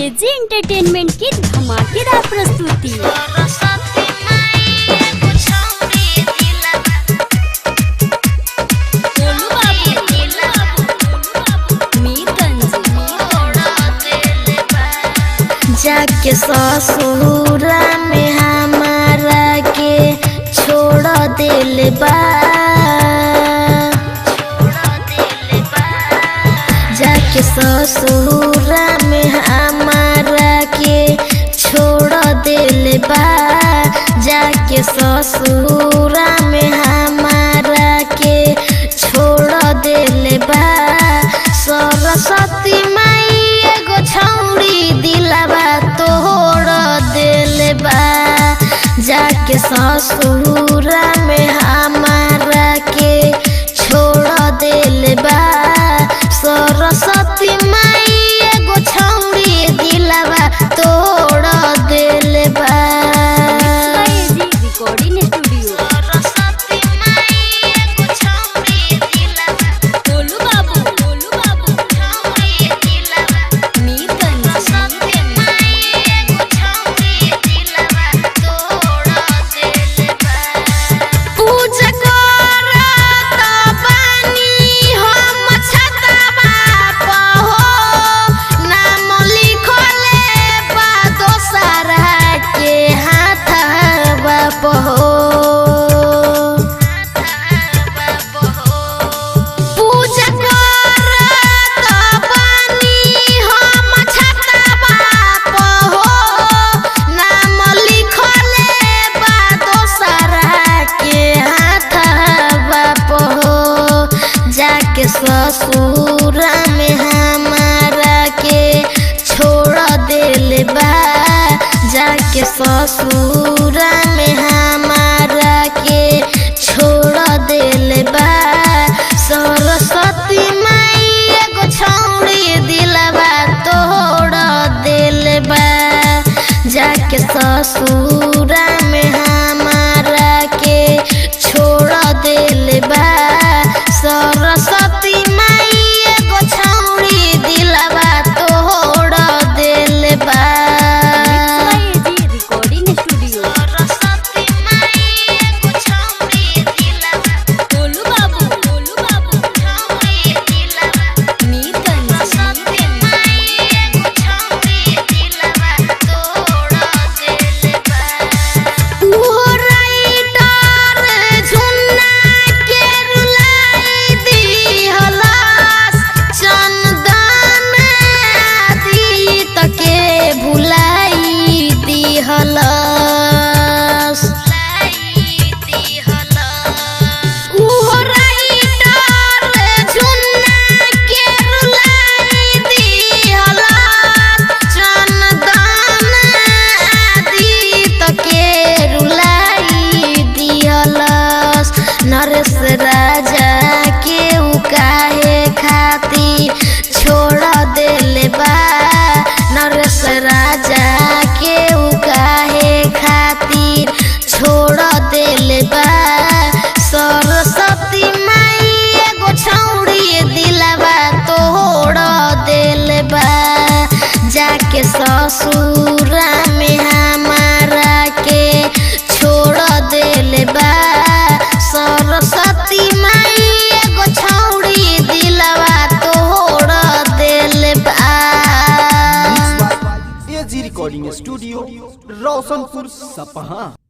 AG entertainment की धमाकेदार प्रस्तुति। गोलू बाबू, मीरगंज। जाके ससुरा में हमारा के छोड़ दिल बा। जाके ससुरा में हमारा के छोड़ दिल बा। जाके ससुरा में हमारा के छोड़ दिल बा। सरस्वती माई एगो छौड़ी दिलवा तोड़ दिल बा। जाके ससुरा में हमारा के छोड़ दिल बा। सरस्वती माई एगो छौड़ी दिलवा तोड़ दिल बा। एजी रिकॉर्डिंग स्टूडियो। सरस्वती माई एगो छौड़ी दिलवा, गोलू बाबू, गोलू बाबू, छौड़ी दिलवा, मीरगंज। सरस्वती माई एगो छौड़ी दिलवा तोड़ दिल बा। पूजा करत बानी हम छतवा पहो, नाम लिखले बा दोसरा के हाथवा पहो। पूजा करत बानी हम छतवा पहो, नाम लिखले बा दोसरा के हाथवा पहो। जाके ससुरा में हमारा के छोड़ दिल बा। जाके ससुरा में हमारा के छोड़ दिल बा। सरस्वती माई एगो छौड़ी दिलवा तोड़ दिल बा। जाके ससुरा में हमारा के छोड़ दिल बा। सरस्वती माई एगो छौड़ी दिलवा तोड़ दिल बा। एजी रिकॉर्डिंग स्टूडियो। सरस्वती माई एगो छौड़ी दिलवा, गोलू बाबू, गोलू बाबू, छौड़ी दिलवा, मीरगंज। सरस्वती माई एगो छौड़ी दिलवा तोड़ दिल बा। उहो राइटर झुन्ना के रुलाई दिहलस, चंदन आदित के भुलाई दिहलस। उहो राइटर झुन्ना के रुलाई दिहलस, चंदन आदित के रुलाई दिहलस। नरेश राजा के उ काहे खातिर छोड़ दिल बा। नरेश राजा के उ काहे खातिर छोड़ दिल बा। सरस्वती माई एगो छौड़ी दिलवा तोड़ दिल बा। जाके ससुरा में हमारा के छोड़ दिल बा। सरस्वती माई एगो छौड़ी दिलवा तोड़ दिल बा। AG recording studio, Roshanpur Sapaha.